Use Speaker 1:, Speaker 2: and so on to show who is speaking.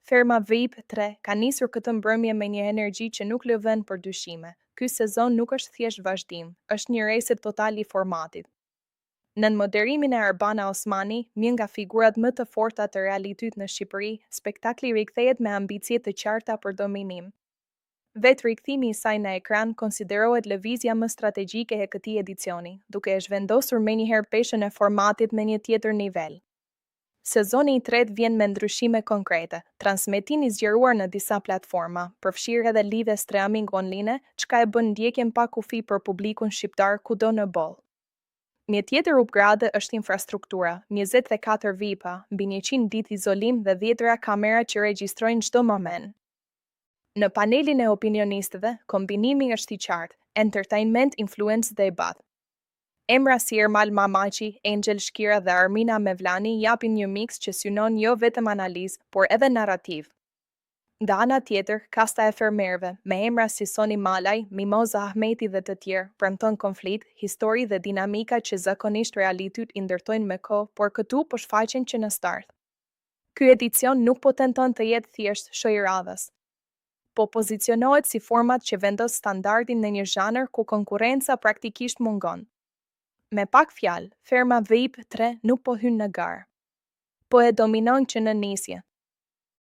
Speaker 1: Ferma VIP 3 ka nisur këtë mbrëmje me një energji që nuk lë vend për dyshime. Ky sezon nuk është thjesht vazhdim, është një reset total i formatit. Nën moderimin e Arbana Osmani, një nga figurat më të forta të realityt në Shqipëri, spektakli rikthehet me ambicie të qarta për dominim. Vetë rikthimi i saj në ekran konsiderohet lëvizja më strategjike e këtij edicioni, duke e zhvendosur menjëherë peshën e formatit në një tjetër nivel. Sezoni i tretë vjen me ndryshime konkrete, transmetim i zgjeruar në disa platforma, përfshirë edhe live streaming online, çka e bën ndjekjen pa kufi për publikun shqiptar kudo në botë. Një tjetër upgrade është infrastruktura, 24 VIP-a, mbi 100 ditë izolim dhe dhjetëra kamera që regjistrojnë çdo moment. Në panelin e opinionistëve, kombinimi është i qartë, entertainment, influencë dhe debat. Emra si Ermal Mamaqi, Engjëll Shkira dhe Armina Mevlani japin një mix që synon jo vetëm analizë, por edhe narrativë. Nga ana tjetër, kasta e fermerëve, me emra si Soni Malaj, Mimoza Ahmeti dhe të tjerë, premton konflikt, histori dhe dinamika që zakonisht realityt i ndërtojnë me kohë, por këtu po shfaqen që në start. Ky edicion nuk po tenton të jetë thjesht show i radhës. Po pozicionohet si format që vendos standardin në një zhanër ku konkurrenca praktikisht mungon. Me pak fjalë, Ferma VIP 3 nuk po hyn në garë. Po e dominon që në nisje.